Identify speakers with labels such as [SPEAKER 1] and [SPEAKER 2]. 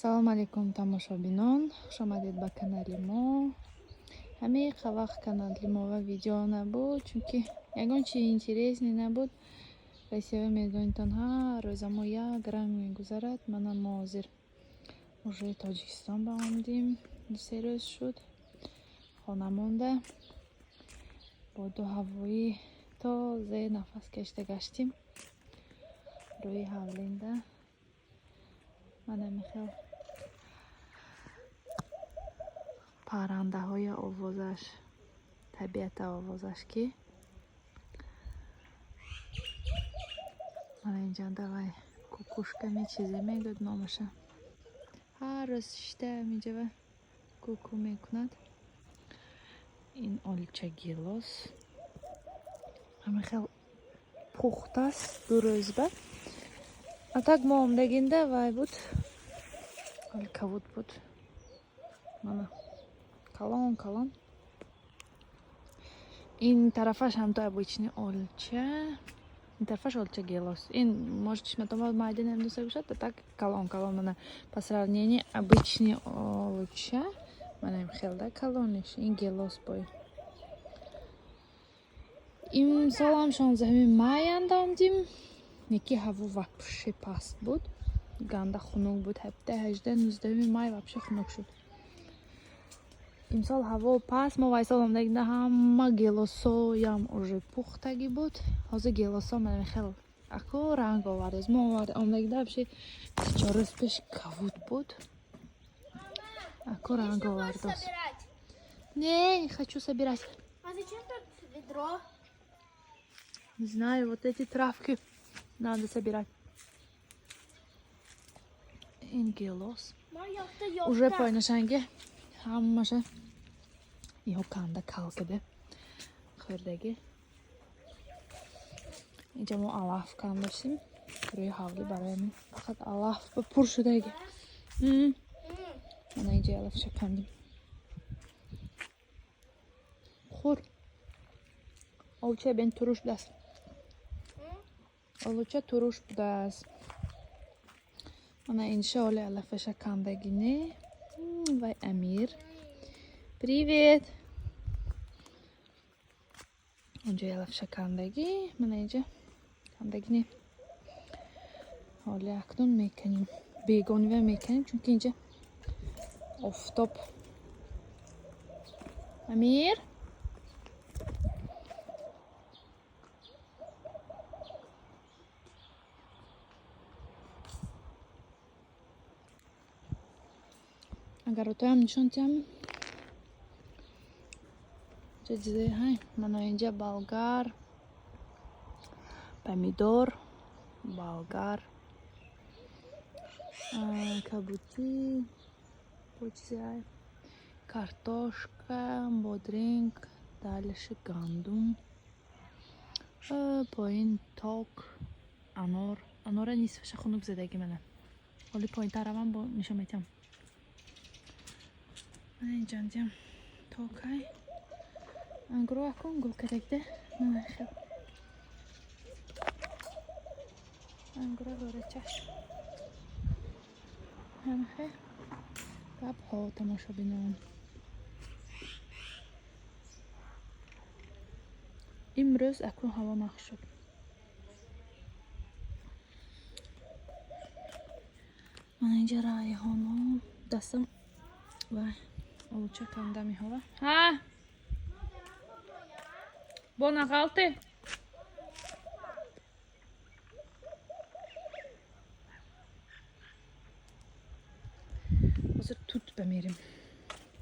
[SPEAKER 1] Салом алейкум, тамошобинон, хушомадед ба канали мо. Ҳамиқа вақт канали мо ва видео набуд, чунки ягон чи интересный набуд. Россиява медонитон, ҳар рӯза мо як ранг мегузарад. Мана мо ҳозир уже Тоҷикистон ба омадем, 2-се рӯз шуд, хона монда, боду ҳавои тозе нафас кашида гаштем рӯи ҳавлинда. Мана михел паррандаҳои овозаш, табиата овозаш, ки мана инҷанда вай кукушка мечизе мегӯяд номаша. Ҳар рӯз шишта ҳаминҷава куку мекунад. Ин олча гелос ҳамихел пухтааст 2 рӯз ба. А так мо омдагинда вай буд, кавуд буд. Мана калон калон. Ин тарафаш ҳамто обычный олча, ин тарафаш олча гелос. Ин может чишматон майда намедоста бошад, а так калон калон. Мана по сравнению обычный олча, мана хелда калониш ин гелос бой. Имсолам 16-уми май андомдим, неки ҳаво вообще паст буд, ганда хунук буд. 17, 18, 19-уми май вообще хунук шуд. Имсол ҳаво паст. Мо вайсол омдагинда ҳама гелосоям уже пухтагӣ буд. Ҳозир гелосо мана хел аку ранг овардааст. Мо омдагинда вообще 3-4 рӯз пеш кавуд буд, аку ранг овардааст. Не, не хочу собирать.
[SPEAKER 2] А зачем тут ведро?
[SPEAKER 1] Не знаю, вот эти травки надо собирать. Ин гелос уже поинашанги ҳамаша иҳо канда кал каде хӯрдагӣ. Инҷа мо алаф кандашем рӯи ҳавлӣ, барои ҳамин фақат алаф ба пур шудаги. Мана инҷа алафша кандем. Хӯр, олуча бен туруш будааст, олуча туруш будааст. Мана инша оли алафаша кандагине. Вай Амир, привет. Онҷо алафша кандагӣ, мана инҷа кандагине. Ҳоли акнун меканем, бегонива меканем, чунки инҷа офтоб. Амир, агаротоям нишон диҳам. Инҷа чизе ҳай. Мана инҷа болгар, помидор, болгар, кабутӣ, бо чизе ҳай, картошка, бодринг, дальше гандум, поин ток, анор. Анора нисфаша хунук задагӣ. Мана ҳоли поинтар равам, бо нишон метиҳам. Мана инҷандиам токай, ангуро акун гул кардагида. Мана хел ангура горачаш. Ҳамахе гапҳо, тамошобинон. Имрӯз акун ҳаво нах шуд. Мана инҷа райҳоно. Дастам вай олуча канда меҳова. Ҳа, бо нағалте. Ҳозир тут бамерем.